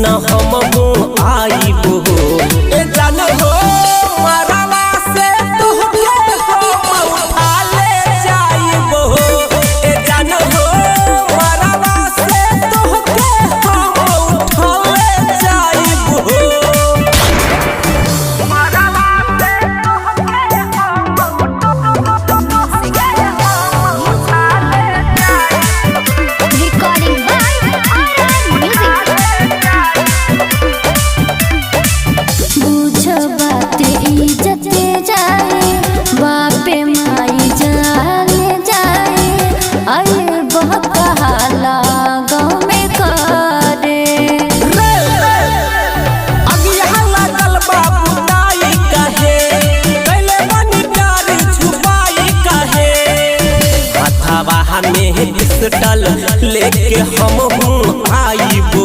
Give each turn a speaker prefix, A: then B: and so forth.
A: सुन हम हूँ आईबो। ए जान हो मरवा से तोहके हम उठा ले जाइबो। ए जान हो मरवा से तोहके हम उठा ले जाइबो।
B: Recording by RR Music.
C: बुझ बात इज्जत जाए, बापे माई जाने जाए, अरे बहुत हाला गाँव में करे।
A: अगिया लागल बाबू ताई कहे, कैले बनी प्यार छुपाई कहे। हथवा में पिस्टल लेके हम हूँ आईबो।